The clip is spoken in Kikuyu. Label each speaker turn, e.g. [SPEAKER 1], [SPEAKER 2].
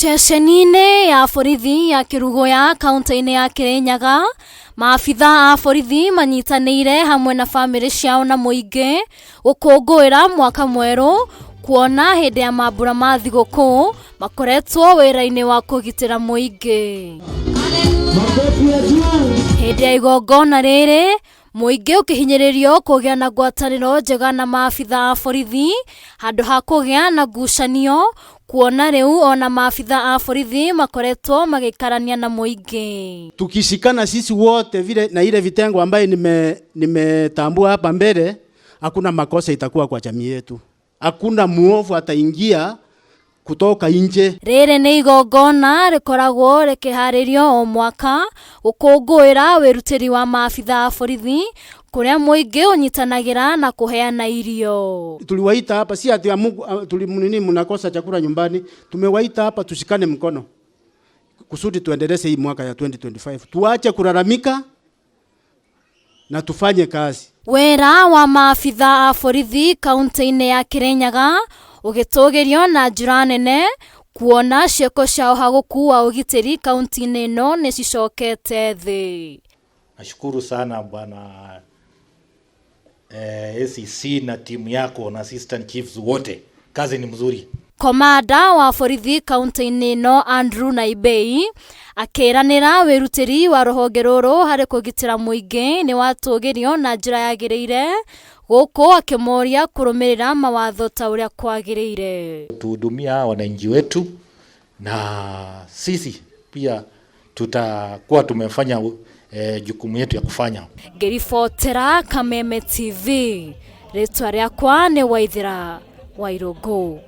[SPEAKER 1] Ceceni-inĩ ya borithi ya Kĩrugũya kaũntĩ-inĩ ya Kĩrĩnyaga, maabitha a borithi manyitanĩire hamwe na bamĩrĩ ciao na mũingĩ gũkũngũĩra mwaka mwerũ kuona hĩndĩ ya mambura ma thigũkũ makoretwo wĩra-inĩ wa kũgitĩra mũingĩ. Hĩndĩ ya igongona rĩrĩ, mũingĩ ũkĩhinyĩrĩrio kũgĩa na ngwatanĩro njega na maabitha a borithi handũ ha kũgĩa na ngucanio kuona rĩu ona maabitha a borithi makoretwo magĩikarania na mũingĩ.
[SPEAKER 2] Tukishikana sisi wote vile na ile vitengo ambaye nimetambua hapa mbele, hakuna makosa itakuwa kwa jamii yetu. Hakuna muovu ataingia kutoka nje.
[SPEAKER 1] Rĩrĩ nĩ igongona rĩkoragwo rĩkĩharĩrio o mwaka gũkũngũĩra wĩrutĩri wa maabitha a borithi kũrĩa mũingĩ ũnyitanagĩra na kũheana irio.
[SPEAKER 2] Tuliwaita hapa si ati nini mnakosa chakula nyumbani, tumewaita hapa tushikane mkono kusudi tuendeleze hii mwaka ya 2025. Tuache kulalamika na tufanye kazi.
[SPEAKER 1] Wĩra wa maabitha a borithi kaũntĩ-inĩ ya Kĩrĩnyaga ũgĩtũgĩrio na njĩra nene kuona ciĩko ciao ha gũkua ũgitĩri kaũntĩ-inĩ ĩno nĩ cicokete thĩ.
[SPEAKER 3] Nashukuru sana bwana ACC na timu yako na assistant chiefs wote, kazi ni mzuri.
[SPEAKER 1] Komanda wa borithi kaũntĩ-inĩ ĩno Andrew Naibei akĩranĩra wĩrutĩri wa rũhonge rũrũ harĩ kũgitĩra mũingĩ nĩ watũgĩrio na njĩra yagĩrĩire gũkũ akĩmoria kũrũmĩrĩra mawatho ta ũrĩa kwagĩrĩire.
[SPEAKER 3] Tuhudumia wananchi wetu na sisi pia tutakuwa tumefanya jukumu yetu ya kufanya.
[SPEAKER 1] Ngĩribotera Kameme TV, rĩtwa rĩakwa nĩ Waithĩra Wairũngũ.